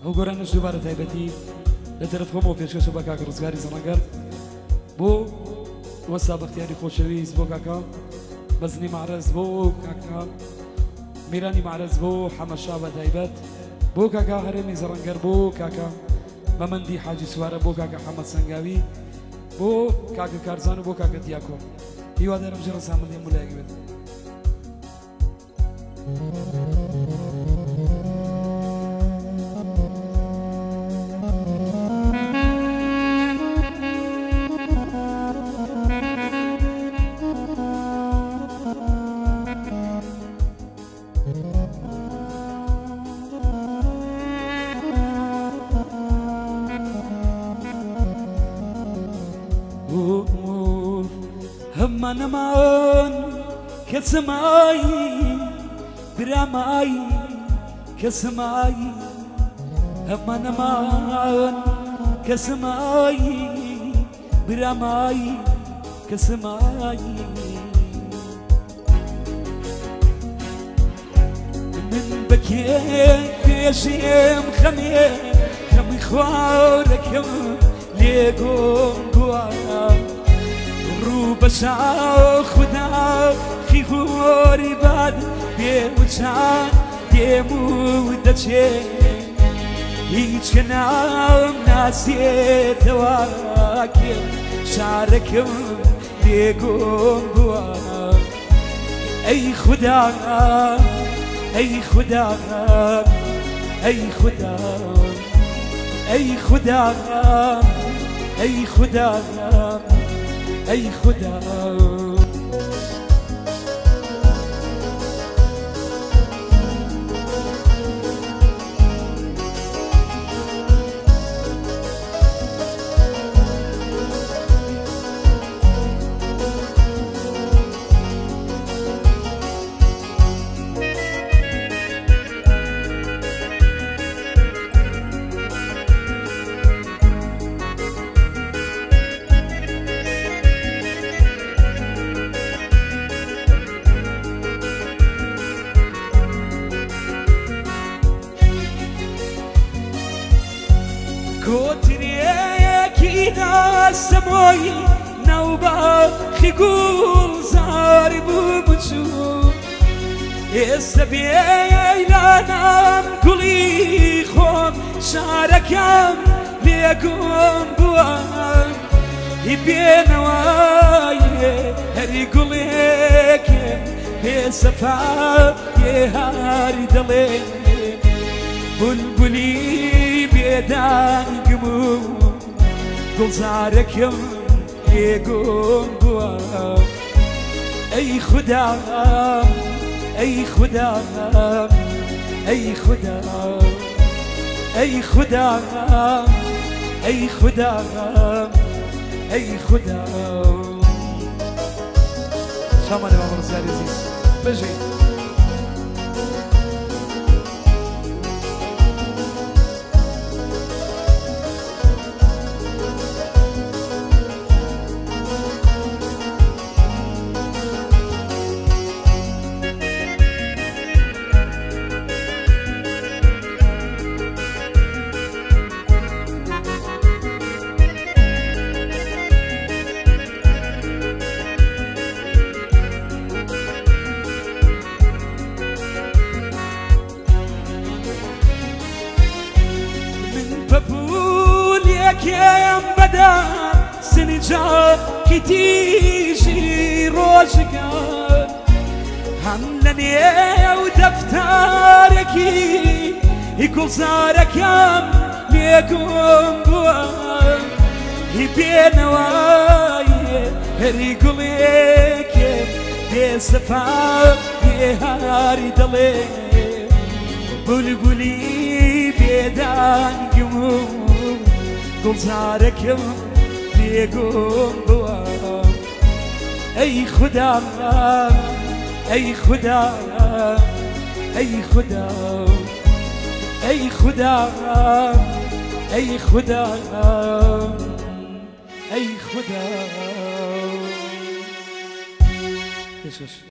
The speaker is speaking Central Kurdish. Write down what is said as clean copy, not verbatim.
ئەو گۆرانەش دووبارە تایبەتی لە تەرەف خۆمەوە پێشکەشە بە کاکە ڕزگاری زەڕەنگەر بۆ وەسا بەختیاری خۆشەویست بۆ کاکە مەزنی معرەز بۆ کاکە میرانی معرەز بۆ حەمەشا بە تایبەت بۆ کاکە هەرێمی زەڕەنگەر بۆ کاکە مەمەندی حاجی سوارە بۆ کاکە حەمەد سەنگاوی بۆ کاکە کارزان و بۆ کاکە دیاکۆ. هیوادارم ژێ ڕەزامەندی هەموو لایەک بێت. هەمانەمان کەسمایی برامایی کەسمایی هەمانەمان کەسمایی برامایی کەسمایی من بەکێ پێشێم خەمێ خەمی خوارەکەم لێگۆم بووە ڕوو بە چاو خودا خیخۆری باد بێوچان دێم و دەچێ هیچ کە ناوم ناسێتەوە کێم شارەکەم لێگۆم بووە. ئەی خودا ئەی خودا ئەی خودا ئەی خودا ئەی خودا ئەی خودا. کۆترێکی ناسەمۆی ناوباخی گوڵزار بوو بچوو ئێستا بێیلانام گوڵی خۆم شارەکەم لێگۆم بووە هی بێنەوایێ هەری گوڵێکێ بێسەفا بێهاری دەڵێ بولبولی بێدانگم و گوڵزارەکەم لێگۆم بووە. ئەی خودا ئەی خودا ئەی خودا ئەی خودا ئەی خودا ئەی خودا. شامانێ مامە ڕزگاری عەزیز بژین. پەپوولێکێم بەدا سنجاقی تیژی ڕۆژگار هەم لە نێو دەفتارێکی گوڵزارەکەم لێگۆم بووە هی بێنەوایێ هەری گوڵێکێ بێسەفا بێهاری دەڵێ بولبولی بێدانگم و گوڵزارەکەم لێگۆم بووە. ئەی خودا ئەی خودا ئەی خودا ئەی خودا ئەی خودا ئەی خودا. پێشکەش.